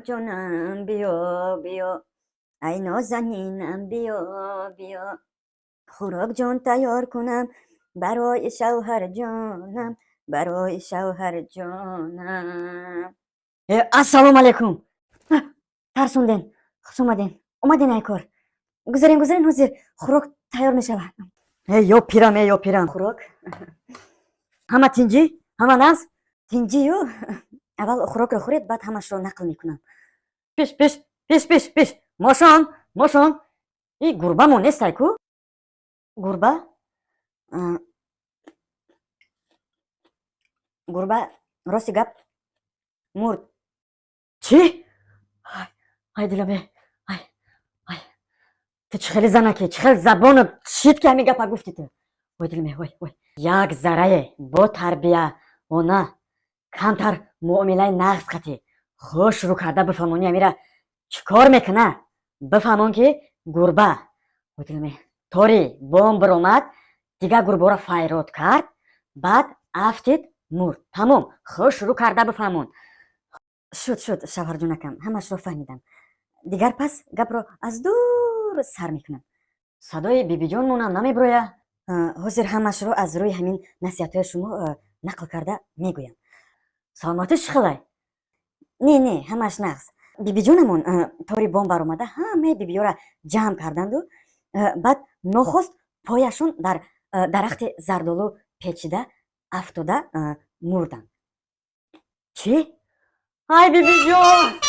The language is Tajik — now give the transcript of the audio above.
Шавҳарҷонам, биё, биё, ай нозанинам, биё, биё, хӯрокҷон тайёр кунам барои шавҳарҷонам, барои шавҳарҷонам. Ассалому алайкум! Тарсонден. Хуш омаден, омаден. Ай кор гузарен, гузарен, ҳозир хӯрок тайёр мешавад. Э, ё пирам, э, ё пирам, хӯрок ҳама тинҷӣ, ҳама нағз, тинҷию. Аввал хӯрокро хӯред, баъд ҳамашро нақл мекунам. Пиш, пиш, пиш, пиш, пиш, мошон, мошон, и гурбамо нестай ку? Гурба, гурба, рости гап, мурд. Чӣ? Ай, диламе, ай, ай, ту чӣ хеле занаки, чӣ хел забону шид, ки ҳамин гапа гуфти ту? Ой, дилме, ой, ой. Як зарае бо тарбия она камтар муомилаи нағз қатӣ хуш рӯ карда бифаҳмони, амира чӣ кор мекуна? Бифаҳмон, ки гурба, ой, дилме, тори бом биромад, дигар гурбаро файрод кард, баъд афтид, мурд, тамом. Хуш рӯ карда бифаҳмон. Шуд, шуд, шавҳарҷонакам, ҳамашро фаҳмидам. Дигар пас гапро аз дур сар мекунам. Садои бибиҷонмонам намебироя. Ҳозир ҳамашро аз рӯи ҳамин насиҳатҳои шумо нақл карда мегӯям. Саломатиш чӣ хелай? Не, не, ҳамаш нағз. Бибиҷонамон тори бом баромада, ҳамаи бибиёра ҷамъ карданду, баъд нохост пояшон дар дарахти зардолу печида, афтода мурданд. Чӣ? Ай, бибиҷон!